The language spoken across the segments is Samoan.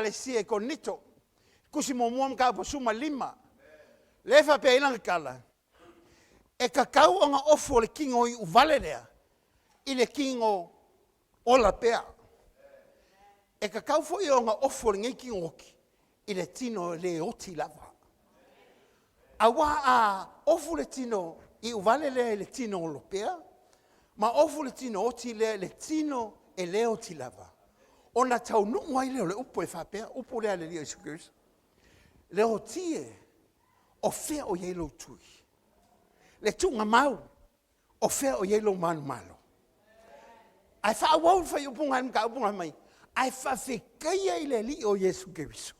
Ekalesia i Korinito, tusi muamua mataupu 15, lea e faapea ai lana tala, e tatau ona ofu o le tino iuvale lea i le tino ola pea. E tatau foi ona ofu o lenei tino oti i le tino e le oti lava. Aua a ofu le tino iuvale lea i le tino olo pea, ma ofu le tino oti lea i le tino e le oti lava, ona taunuu ai lea o le upu e faapea, o le upu lea a le Alii Iesu Keriso, “Le oti e, o fea o i ai lou tui? Le tuugamau, o fea o i ai lou manumalo?” Ae faaauau le fuaiupu lena i le mataupu lena fai mai, ae faafetaia i le Alii o Iesu Keriso,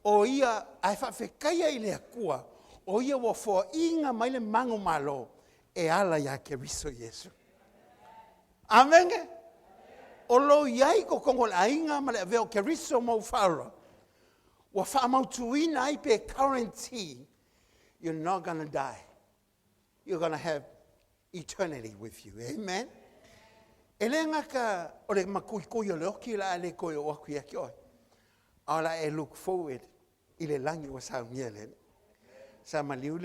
o Ia, ae faafetaia i le Atua o Ia ua foaina mai le manumalo e ala ia Keriso Iesu. Amene. O lou i ai i totonu o le aiga ma le avea o Keriso ma ou faaaloalo, ua faamautuina ai pe guarantee you're not gonna die, you're gonna have eternity with you. Amen. E le gata o le matuitui o le oti o le a le toe oo atu ia te oe, a o le a e look forward i le lagi ua saunia e le Alii. Sa maliu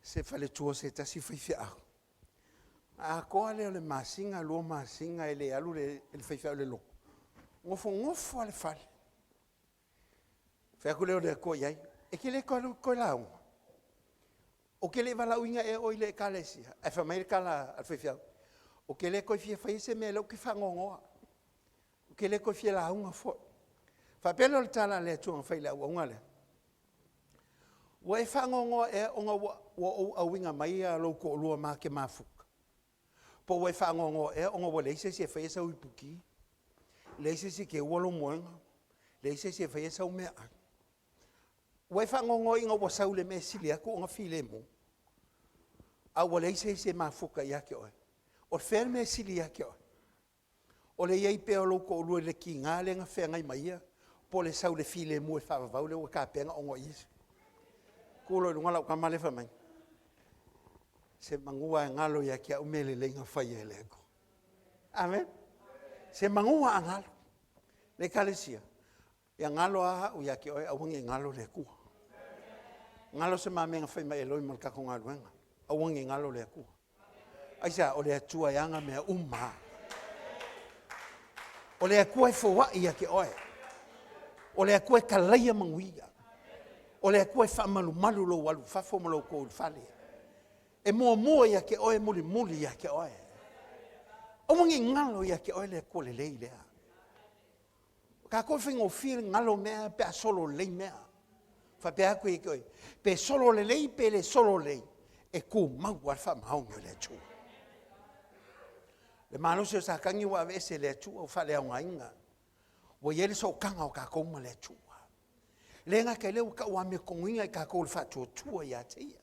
se faletua o se tasi faifeau, a atoa lea o le masina, lua masina e le alu le faifeau i le lotu, nofonofo lava i le fale. Fai atu lea o le Atua i ai, “E te le toe alu e toe lauga? Ou te le i valaauina ea oe i le Ekalesia?” Ae fai mai le tala a le faifeau, “Ou te le toe fia faia se mea o lea ou te faanoanoa, ou te le toe fia lauga foi.” Ona faapea lea o le tala a le Atua na fai i le auauna lea, “Ua e faanoanoa ea ona ua ou auina mai lou toalua ma te mafuta? Po o ua e faanoanoa ea ona ua leai se isi e faia sau iputi, leai se isi e teuina lou moega, leai se isi e faia sau meaai? Ua e faanoanoa ina ua sau i le mea e sili atu ona filemu, a ua leai se isi e mafuta ia te oe? O fea le mea e sili ia te oe? O le i ai pea o lou toalua i le tiga lea na feagai ma ia, po o le sau i le filemu e faavavau lea ua tapena ona o Iesu?” Tu loa i luga lau tama lea fai mai, “Semanu lava e galo ia te au mea lelei na faia e le Atua.” Amene. Semanu lava a galo. Le Ekalesia, ia galo lava au ia te oe, aua ne i galo le Atua. Galo se ma mea na fai ma Eloi ma le tatou galuega, aua ne i galo le Atua. Aisea? O le Atua e ana mea uma lava. O le Atua e foai ia te oe, o le Atua e talaia manuia, o le Atua e faamalumalu lou alu i fafo ma lou to i le fale. E muamua ia te oe, mulimuli ia te oe. Aua ne i galo ia te oe le Atua lelei lea. O tatou e faigofie ona galo mea pe a solo lelei mea. Ou faapea atu ia te oe, pe solo lelei pe le solo lelei, e tumau lava le faamaoni o le Atua. O le malosi o Satani ua aveese e le Atua ua faaleaogaina, ua i ai le sootaga o tatou ma le Atua. E le gata i lea ua tau amiotonu i tatou e le Faatuatua ia te Ia.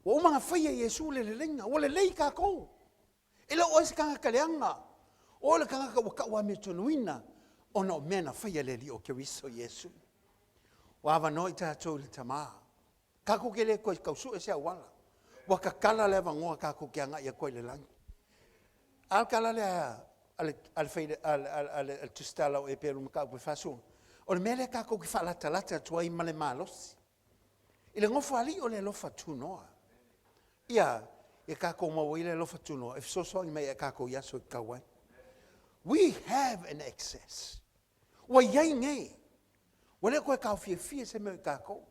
Ua uma ona faia e Iesu le leleiga, ua lelei tatou. E le o oe se tagata leaga, o oe o le tagata ua tau amiotonu ona o mea na faia e le Alii o Keriso Iesu. Ua avanoa i tatou i le Tama, tatou te le toe tau sue se auala, ua tatala le avanoa tatou te agai atu ai i le lagi. A le tala lea a le Tusitala o Eperu mataupu 46, o le mea lea tatou te faalatalata atu ai ma le malosi i le Nofoalii o le alofa tunoa. Ia tatou maua ai le alofa tunoa e fesoasoani mai ia i tatou i aso e tatau ai. We have an access. Ua i ai nei, ua le toe taofiofia se mea o i tatou.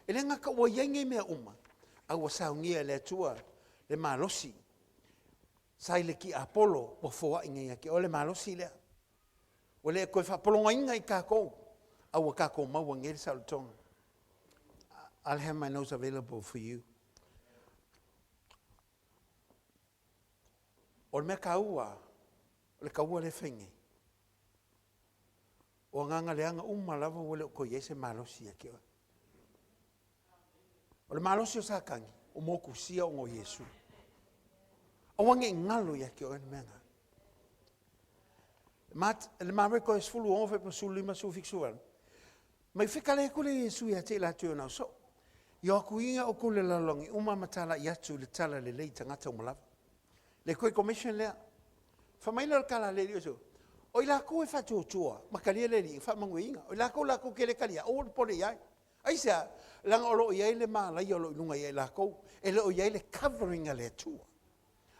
E le gata ua i ai nei mea uma, a ua saunia e le Atua le malosi sa i le tiapolo ua foai nei ia te oe le malosi lea. Ua le toe faapologaina i tatou, a ua tatou maua nei le saolotoga. I'll have my notes available for you. O le mea taua o le taua lea e fai nei, o agaga leaga uma lava ua le o toe i ai se malosi ia te oe. O le malosi o Satani ua motusia ona o Iesu. Aua ne i galo ia te oe le mea lena. O le Mareko e 16, 15, 17, 18, mai fetalai atu lea o Iesu ia te i latou o soo, ia o atu ia outou i le lalolagi uma ma talai atu le Talalelei i tagata uma lava. Le Great Commission lea. Fai mai lea o le tala a le Alii o Iesu, O i lakou e faatuatua ma talia le Alii, faamanuiaina. O i lakou latou te le talia, aua le popole i ai. Aisea? Leaga o lo o i ai le malaia o lo o i luga ia i latou, e le o i ai le covering a le Atua.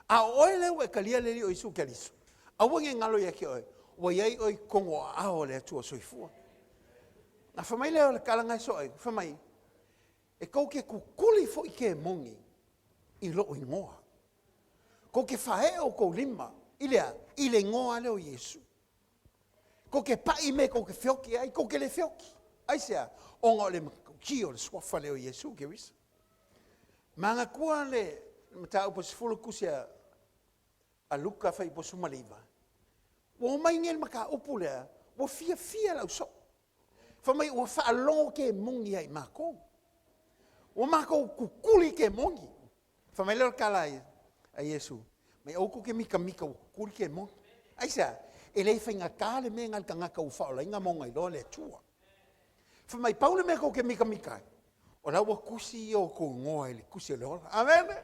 A o oe lea ua e talia le Alii o Iesu Keriso, aua ne i galo ia te oe, ua i ai oe i totonu o aao o le Atua Soifua. Ona fai mai lea o le tala lena e sosoo ai, fai mai, e tou te tutuli foi kemoni i lou igoa. Tou te faaee outou lima i le a? I le igoa lava lea o Iesu. Tou te pai i mea tou te feoti ai, tou te le feoti. Aisea? Ona o le matautia o le suafa lea o Iesu Keriso. Manatua le mataupu e 10 le tusi a Luka fuaiupu 19, ua omai nei i le mataupu lea, ua fiafia le ausoo, fai mai ua faalogo kemoni ia i matou, ua matou tutuli kemoni. Fai mai lea o le tala a Iesu, aua tou te mitamita ua tutuli kemoni. Aisea? E le faigata le mea lena i le tagata ua faaolaina ma ona iloa le Atua. Fai mai pau le mea tou te mitamita ai, o la ua tusi outou igoa i le tusi o le ola. Amene.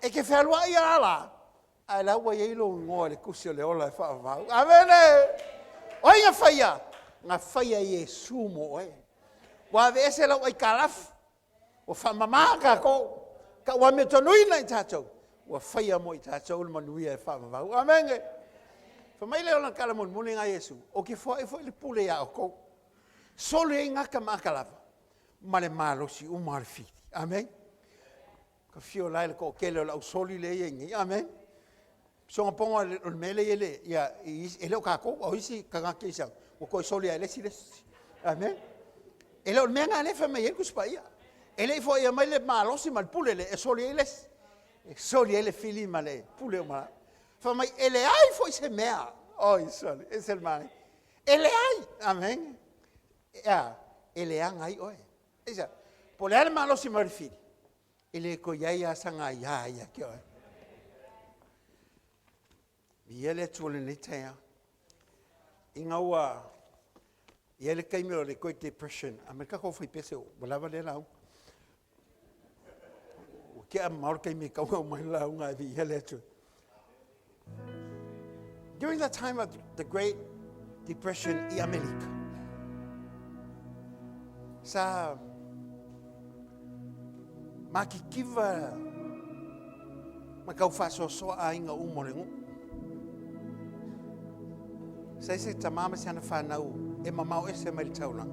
E te fealuai lava la, ae o la ua i ai lou igoa i le tusi o le ola e faavavau. Amene. O ai na faia? Na faia e Iesu mo oe. Ua aveese lau aitalafu, ua faamama tatou, tauamiotonuina i tatou, ua faia mo i tatou le manuia e faavavau. Amene. Fai mai lea o lana tala mulimuli lena a Iesu, ou te foai foi le pule ia outou, soli ai gata ma atalava ma le malosi uma o le fili. Amene. Afio la i le toatele o le ausoli lea e i ai nei, amene. Soona o le mea lea e i ai, e le o tatou, a o isi tagata ua toe soli lava e le isi le isi. Amene. E le o le mea lena o lea e fai mai ai le Tusi Paia. E le i foaia mai le malosi ma le pule lea e soli ai le isi, e soli ai le fili ma le pule uma. Fai mai, e leai foi se mea, oi sole, e ese le manaia. E leai, amene, e a? E leaga ai oe. Aisea? Po o le a le malosi mai o le fili, e le toe i ai lava sana aia ia te oe. Viia le Atua i lenei taeao. Ina ua i ai le taimi o le Great Depression, aumai le tatou fuaipese ua lava lea lauga. Ua tea mamao le taimi e tatau ona uma ai le lauga ae viia le Atua. During the time of the Great Depression i Amerika, sa matitiva ma tau faasoasoa aiga uma o le nuu. Sa i se tama ma si ana fanau e mamao ese mai le taulaga.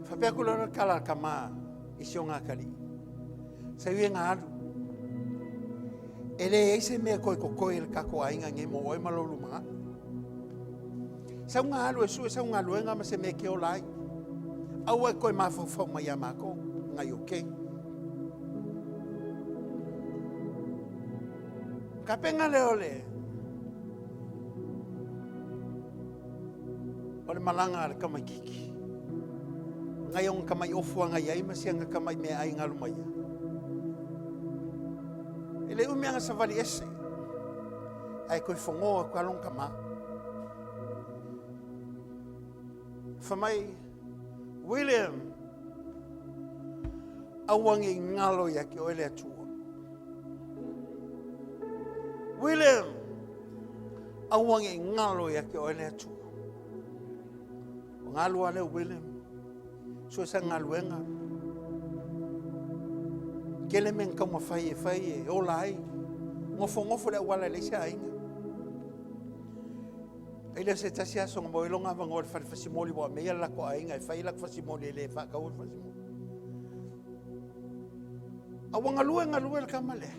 Faapea atu lea o le tala a le tama i si ona atalii. Sa i e ga alu. E leai se mea toe totoe i le tatou aiga nei mo oe ma lou lumanai. Sau ga alu e sue sau galuega ma se mea e te ola ai. Aua e toe mafaufau mai ia matou, ngai okay. Tapena lea o le o le malaga a le tamaititi. Ngai ona tamai ofu a ngai ai ma si ana tamai meaai galu mai ai. E le umi ana savali ese, ae toe fogo atu lava lona tama. Fai mai, William, aua ne i galo ia te oe le Atua. William, aua ne i galo ia te oe le Atua. O galu lava lea William, sue sa galuega, tele mea na taumafai e fai e ola ai, nofonofo le auala e leai se aiga. Ai lea o se tasi aso na maua ai lona avanoa i le fale fasimoli ua ameia le latou aiga e fai latou fasimoli e le faataua le fasimoli. A ua galue galue le tama lea,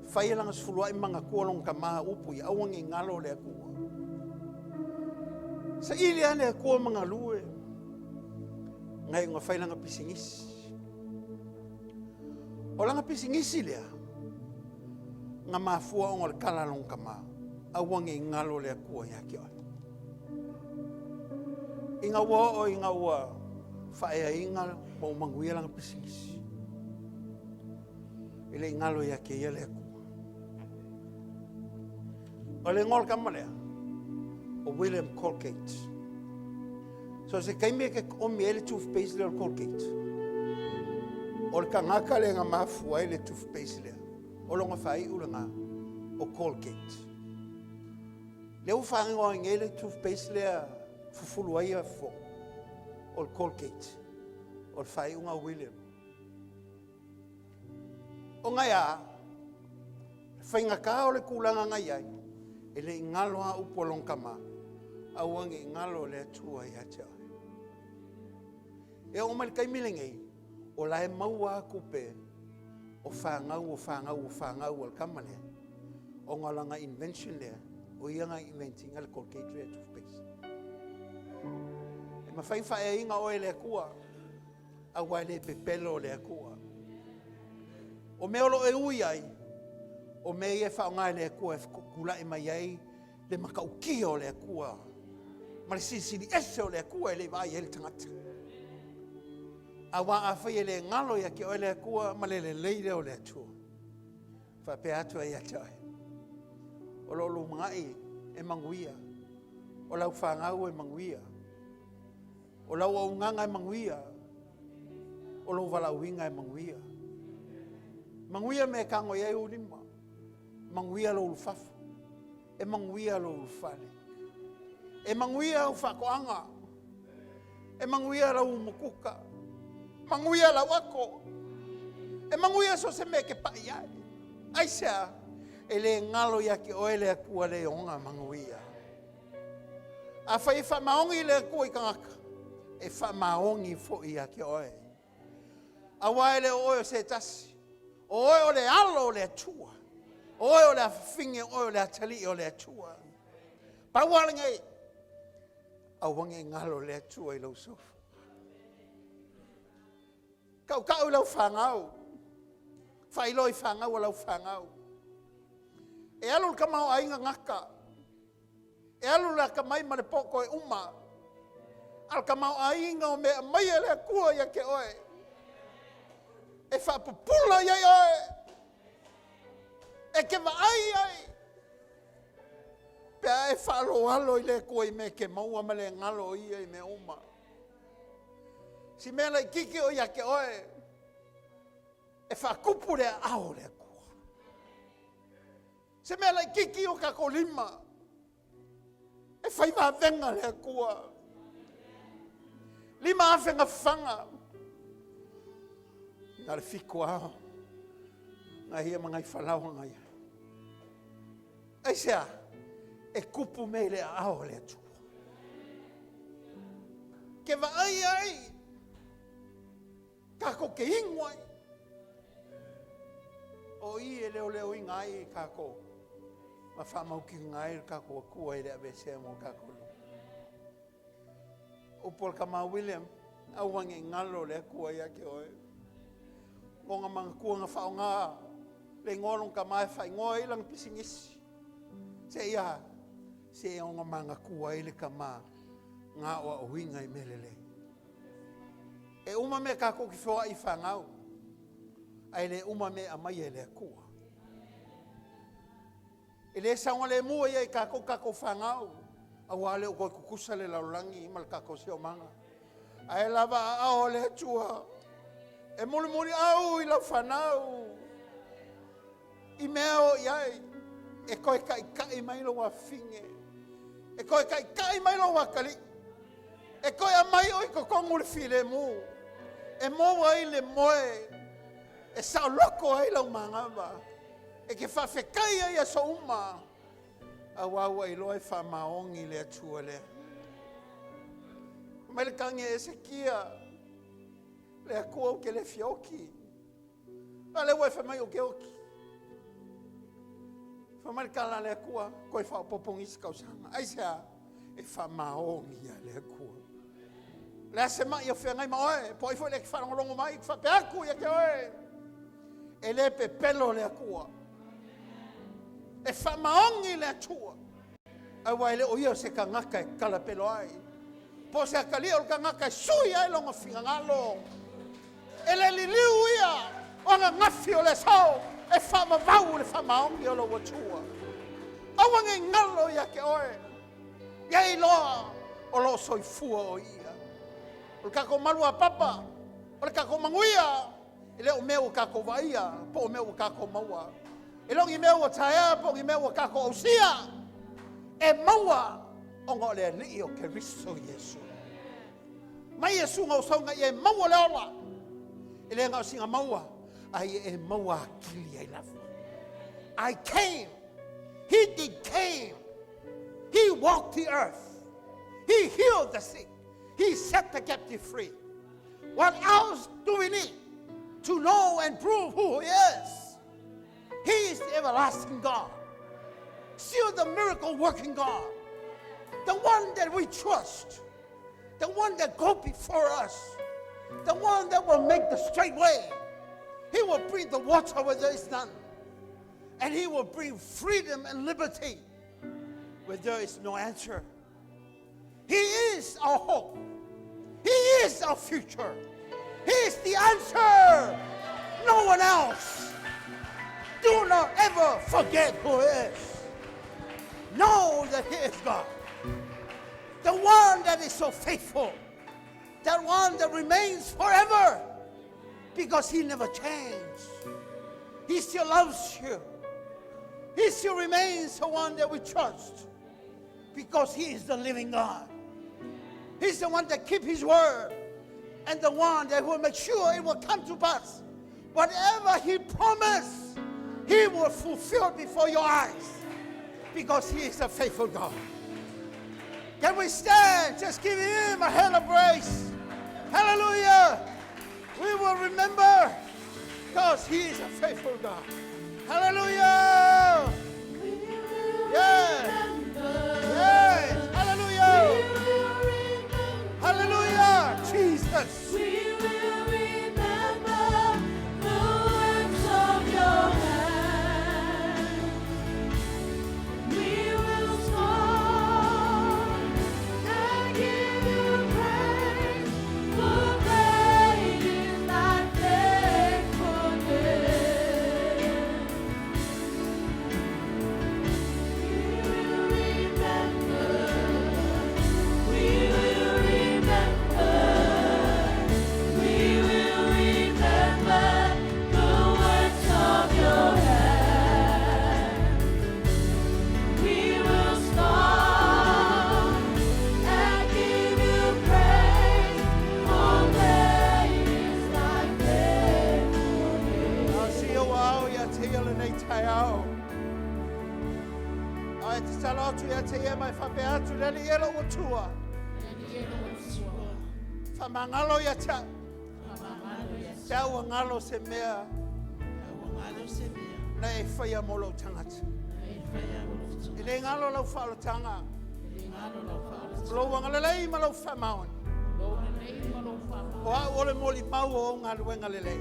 fai e lana sefuluai ma manatua lona tama upu ia aua ne i galo le Atua. Saili lava le Atua ma galue, nai ona fai lana pisinisi. O lana pisinisi lea, na mafua ona o le tala a lona tama, aua ne i galo le Atua ia te oe. Ina ua oo ina ua faaeaina ma ua manuia lana pisinisi, e le i galo ia te ia le Atua. O le igoa o le tama lea, o William Colgate. So se taimi e te omi ai le toothpaste lea o le Colgate, o le tagata lea na mafua ai le toothpaste lea, o lona faaiu lena, o Colgate. Lea ua faaigoa ai nei le toothpaste lea fufulu ai ia fofoga, o le Colgate, o le faaiuga a William. Ona e a? Faigata o le tulaga na i ai, e le i galo lava upu a lona tama, aua ne i galo le Atua ia te oe. E oo mai i le taimi lenei, o la e maua lava tupe o fanau o fanau o fanau a le tama lea, ona o lana invention lea, o ia na invent ina le Colgate lea toothpaste. E mafai ona faaeaina oe e le Atua, aua e le pepelo le Atua. O mea o lo o e ui ai, o mea ia e faaaoga e le Atua e tulai mai ai le matautia o le Atua ma le silisili ese o le Atua e le i vaai i ai le tagata. Aua afai e le galo ia te oe le Atua ma le lelei lea o le Atua, faapea atu ai ia te oe, o lo o lumanai e manuia, o lau fanau e manuia, o lau auaunaga e manuia, o lou valaauina e manuia. Manuia mea e tago i ai ou lima, manuia lou ulufafo, e manuia lou ulufale, e manuia au faatoaga, e manuia lau umukuka, manuia lau ato, e manuia so o se mea e te pai i ai. Aisea? E le galo ia te oe le Atua le ona manuia. Afai e faamaoni le Atua i tagata, e faamaoni foi ia te oe. Aua e le o oe o se tasi, o oe o le alo o le Atua, o oe o le afafine, o oe o le atalii o le Atua. Pau lava lenei, aua ne i galo le Atua i lou soifua. Tautau i lau fanau, faailoa i fanau a lau fanau. E alu le tamaoaiga gata, e alu le atamai ma le poto e uma, a o le tamaoaiga o mea e aumai e le Atua ia te oe, e faapupula i ai oe, e te vaai ai, pe a e faaaloalo i le Atua i mea e te maua ma le galo o Ia i mea uma. Si mea laititi o ia te oe, e faatupu le aao o le Atua. Se mea laititi o tatou lima, e fai vavega le Atua. 5,000 na fafaga, na o le fitu lava na ia ma nai falaoa na ia. Aisea? E tupu mea i le aao o le Atua. Ke vaai ai, tatou te inu ai. O i e leoleoina ai tatou ma faamautinoina ai le tatou Atua e le aveesea mo tatou luma. Upu a le tama William, aua ne i galo le Atua ia te oe. Ona manatua na faaaoga le igoa o lona tama e faaigoa ai lana pisinisi. Seia, seia ona manatua ai le tama na aoaoina i mea lelei. E uma mea tatou te feoai i fanau, ae le uma mea e aumai e le Atua. E le saogalemu ai ia i tatou tatou fanau, aua le o toe tutusa le lalolagi ma le tatou siosiomaga. Ae lava aao o le Atua e mulimuliau i lau fanau i mea o i ai, e toe taitai mai lou afafine, e toe taitai mai lou atalii, e toe aumai oe i totonu o le filemu, e maua ai le moe, e saoloto ai lau manava, e te faafetai ai i aso uma, aua ua iloa e faamaoni le Atua lea. Fai mai le tagi a Esekia, le Atua ou te le fia oti. A lea ua e fai mai ou te oti. Fai mai le tala a le Atua, toe faaopoopo nisi tausaga. Aisea? E faamaoni ia le Atua. Le a se mai o feagai ma oe, po o ai foi le e te faalogologo mai, te faapea atu ia te oe, e le pepelo le Atua. E faamaoni le Atua, aua e le o ia o se tagata e talapelo ai, po o se atalii o le tagata e sui ai lona finagalo. E le liliu ia o ananafi o le aso e faavavau le faamaoni o lou Atua. Aua ne i galo ia te oe, ia iloa o lo o soifua o Ia. O le tatou malu apapa, o le tatou manuia, e le o mea ua tatou vaaia po o mea ua tatou maua. E le o ni mea ua taea po o ni mea ua tatou ausia. E maua ona o le Alii o Keriso Iesu. Mai Iesu na ou sauga ia e maua le ola. E le na o sina maua, a ia e maua atili ai lava. I came. He did came. He walked the earth. He healed the sick. He set the captive free. What else do we need to know and prove who he is? He is the everlasting God. Still the miracle working God. The one that we trust. The one that go before us. The one that will make the straight way. He will bring the water where there is none. And he will bring freedom and liberty where there is no answer. He is our hope. He is our future. He is the answer. No one else. Do not ever forget who he is. Know that he is God. The one that is so faithful. That one that remains forever. Because he never changed. He still loves you. He still remains the one that we trust. Because he is the living God. He's the one that keeps his word. And the one that will make sure it will come to pass. Whatever he promised, he will fulfill before your eyes. Because he is a faithful God. Can we stand? Just give him a hand of praise. Hallelujah. We will remember because he is a faithful God. Hallelujah. Yes. Yes. Hallelujah. Hallelujah. Jesus. We will remember the works of your hand. We will song and give you praise, for great is thy faithfulness. We will remember, we will remember, we will remember the works of your hand. We will song and give you praise, for great is thy faithfulness. A si o au ia te ia lenei taeao. A e te tala atu ia te ia mai whapea atu le Alii e lou Atua. Whamangalo ia te au. Te au a ngalo se mea na e whaia mō lou tangata. E le ngalo lau whaalotanga. Lou agalelei ma lou whaamaoni. O au o le molimau o au galuega lelei.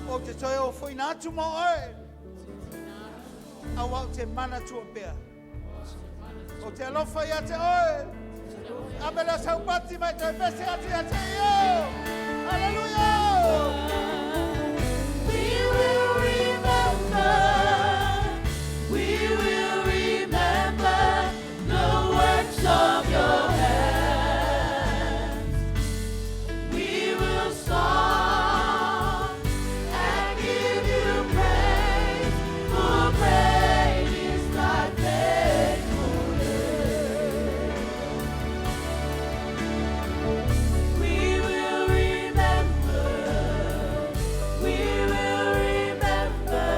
Ou te toe ofoina atu mo oe. Aua ou te manatua pea. Ou te alofa ia te oe. Ave lea sau pati mai toe pese atu ia te ia. Hallelujah! We will remember, we will remember the works of your hands. We will song and give you praise, for great is thy faithfulness. We will remember, we will remember,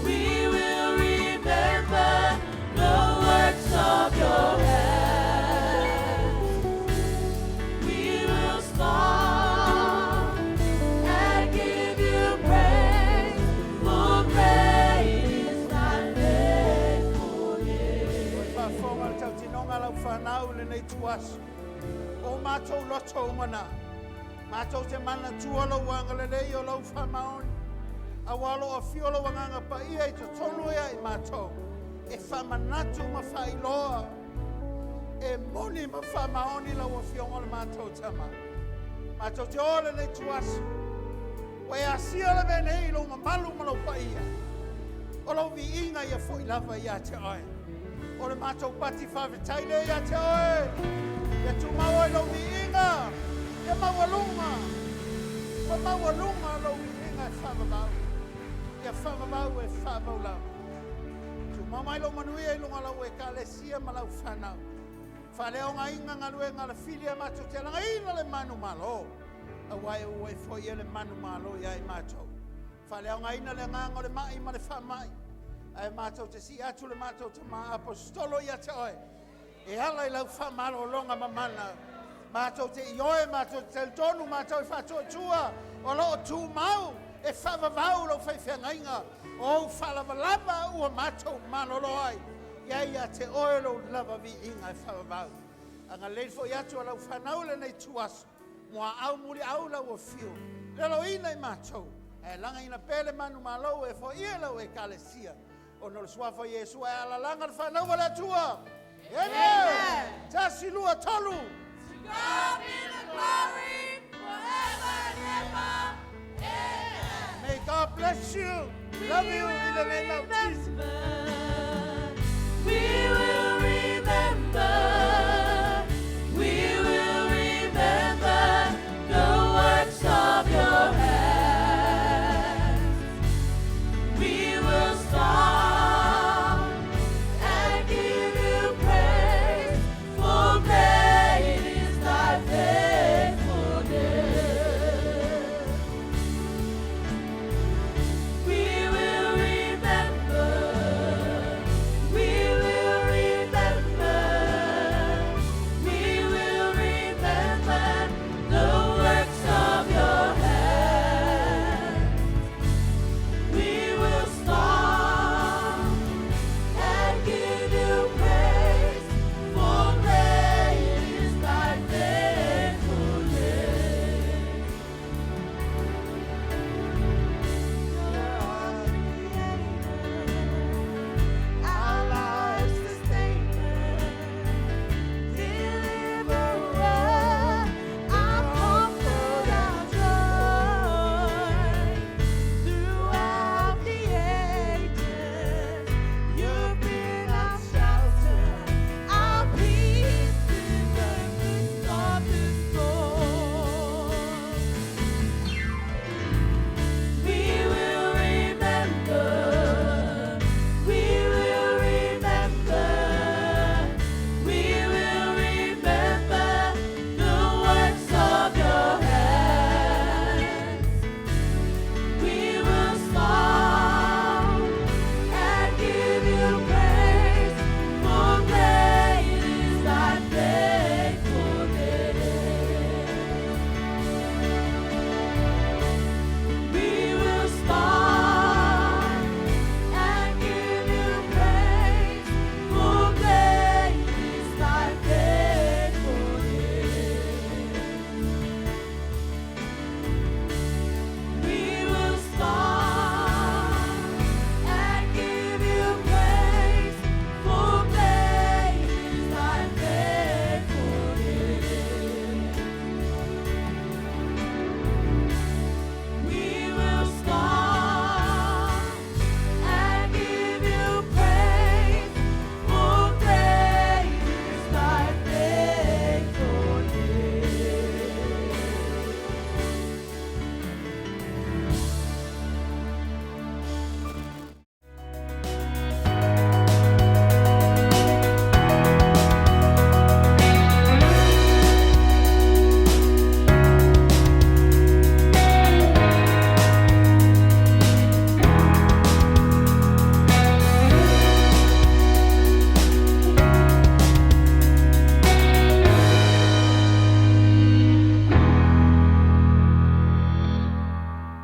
we will remember the works of your hands. We will song and give you praise, for great is thy faithfulness. Faafofoga le tautinoga lau whanau lenei tuaso. O matou loto umana. Matou te manatua lou agalelei o lau whamaoni. Aua lo afio lou Agaga Paia i totonu ia i matou. E whamanatu ma whailoa. E moni ma whamaoni lau afioga o le matou tama. Matou te o lenei tuaso. Ua e asia le mea nei i lou mamalu ma lou paia. O lou viiga ia fo'i lava ia te oe. O le matou pati faafetai lea ia te oe. Ia tumau ai lou viiga. Ia maualuga. Ua maualuga lou viiga e faavavau. Ia faavavau e faavau lava. Faamau mai lou manuia i luga o lau Ekalesia ma lau fanau. Faaleaogaina galuega a le filia matou te lagaina le manumalo, auā ua e foia le manumalo ia i matou. Faaleaogaina le agaga o le mai ma le faamai, ae matou te sii atu le matou tama aposetolo ia te oe, e ala i lau faamalologa mamana. Matou te ioe, matou te talitonu, matou e faatuatua, o lo o tumau e faavavau lau faifeagaiga, o ou faalavalava ua matou malolo ai, i ai ia te oe lou lava viiga e faavavau. Agalelei foi atu a lau fanau lenei ituaso, muaau muliau lau afio, leloina i matou, ae lagaina pea le manumalo ua e foia i lau Ekalesia, ona o le suafa o Iesu ae alalaga le fanau a le Atua. Amen. Tasi, lua, tolu. To God be the glory forever and ever. Amen. May God bless you. Love you in the name of Jesus.